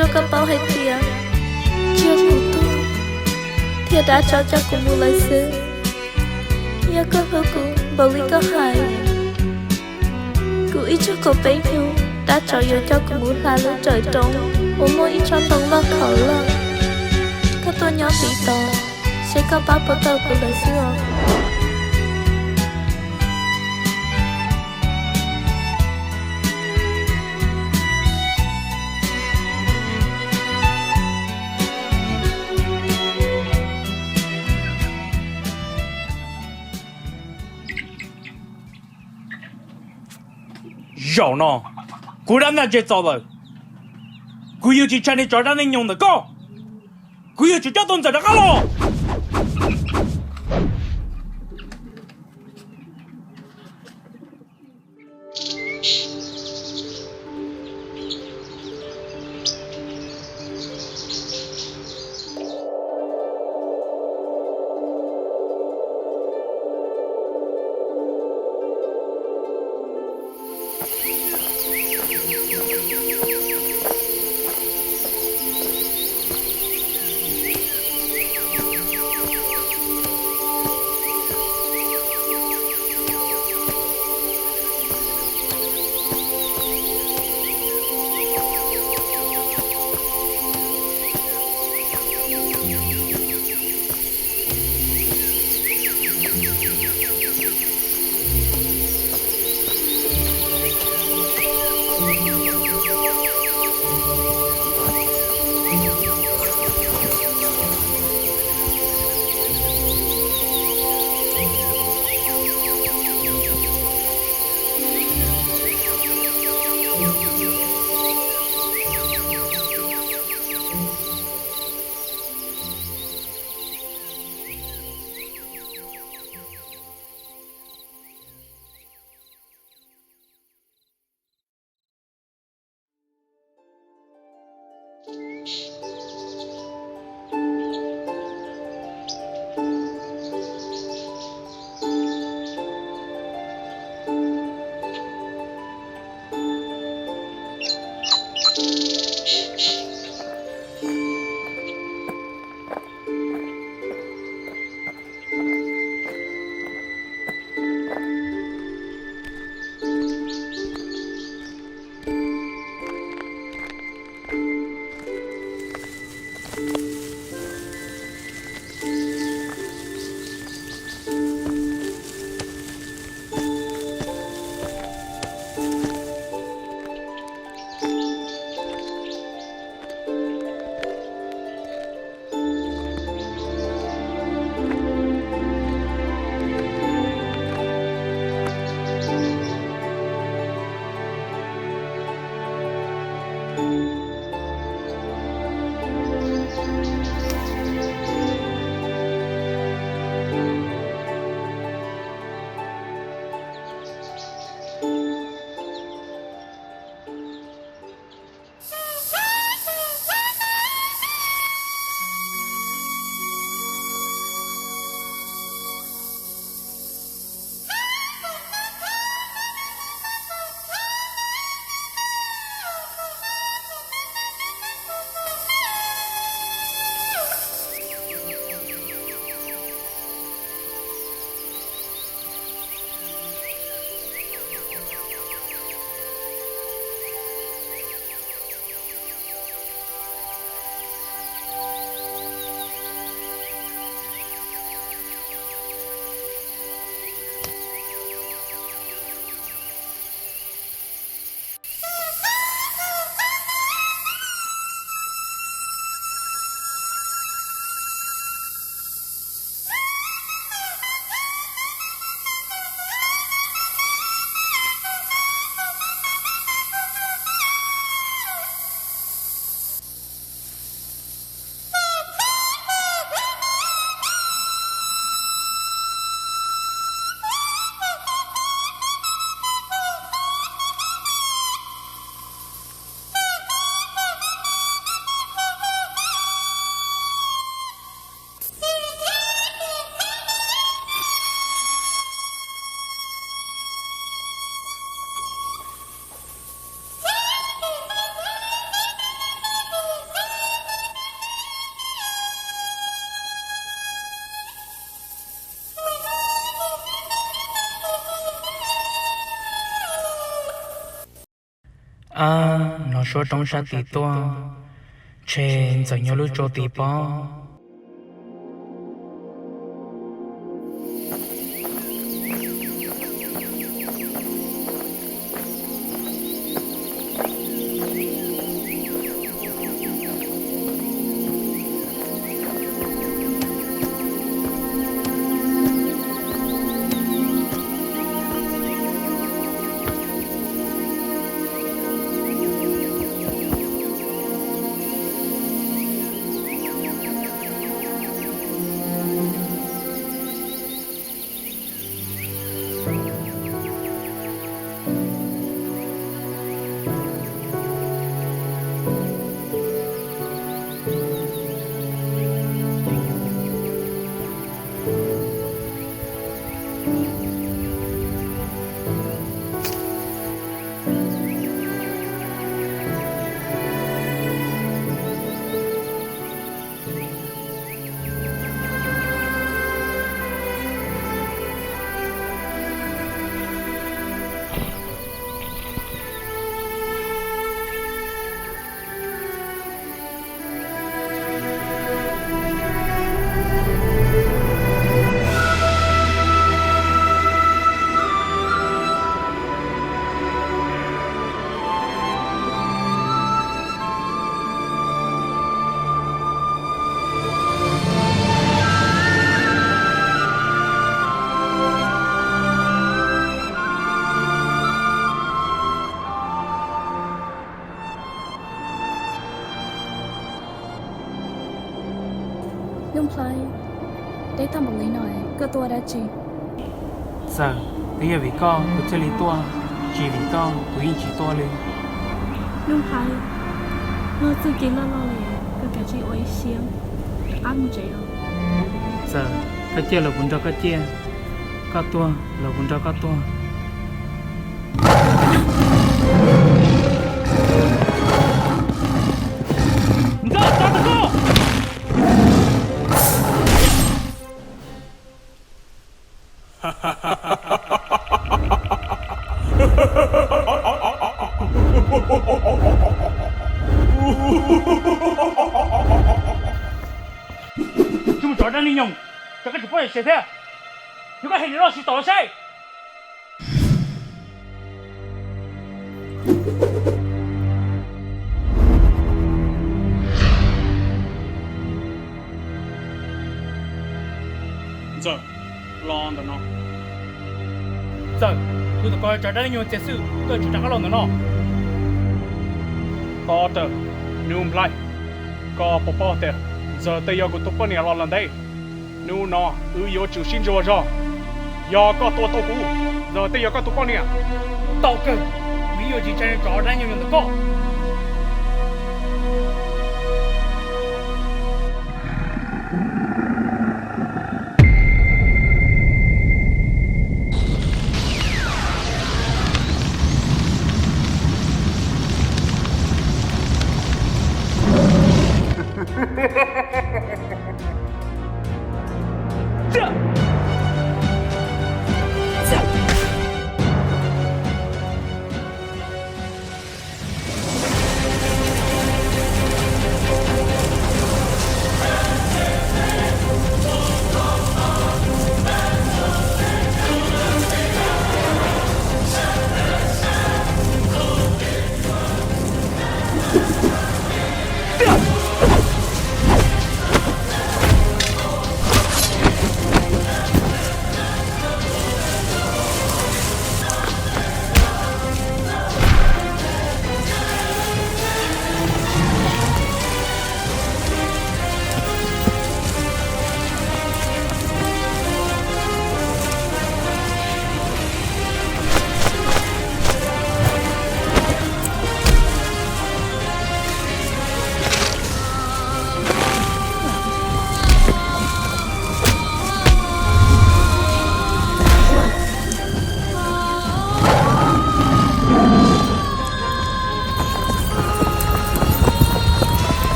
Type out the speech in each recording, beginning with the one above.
Rau koj paub hais tias tsuas yog kuv tuag thiab dab tsov coj kuv mus lawm xwb. Yog koj hlub kuv npaum li koj hais, kuv ib tsug kaum peb hnub dab tsov yuav coj kuv mus hla lub rawv roob uas muaj ib tsob ntoo loj khaum loj. Koj tuaj nyob tiv tod seb koj pab puas tau kuv lawm xwb os. Zaum no kuv dab ntag ntse txaus lawm. Kuv yuav tsis ntshai niag tsov dab neeg nyoos ntawm koj. Kuv yuav tsum coj tus ntxawm rov qab los. Ab, hnov suab roob sab tid tuaj, ntshe Ntxawm nyob lub tsua tid pob. Nuj Nplhaib, deb tag npaum li no koj tuaj dab tsi? Txawm twb yog vim koj kuv thiaj li tuaj, tsis vim koj kuv yeej tsis tuaj li. Nuj Nplhaib, luag txuj kev loj loj li, koj kav tsij ua ib siab rov qab mus tsev os. Txawm koj ciaj los kuv nrog koj ciaj, koj tuag los kuv nrog koj tuag. Tsis mus tso dab neeg nyoog, tsam koj tsis paub yam tsev thiab, yog koj hais lus loj tsis tau los saib. Ntxawm, los ntawm no. Ntxawm, kuv tus ko tso dab neeg nyoog txias xwb, koj tsis rov qab los ntawm no. Tob Rawm, Nuj Nplhaib, koj puas paub tias Ntxawm twb yog kuv tus poj niam los lawm ntev? Hnub no wb yuav tsum sib ntsuas zog. Yog koj tua tau kuv, Ntxawm twb yog koj tus poj niam. Tau kawg, kuv yuav tsis tsa tso dab neeg nyoog ntawm koj.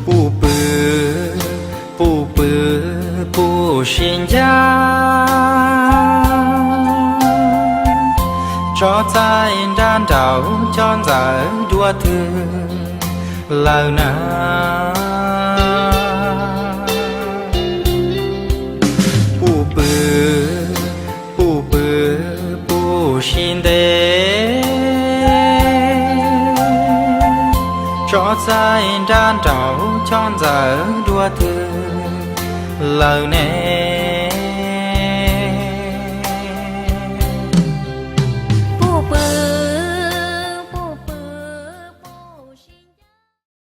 Puj pw, puj pw, puj sib ncaj, tso txaij nrab nraud cov ntxawm dua twg lawm na. Puj pw, puj pw, puj sib ntev, tso txaij nrab nraud cov ntxawm dua twg lawm ne.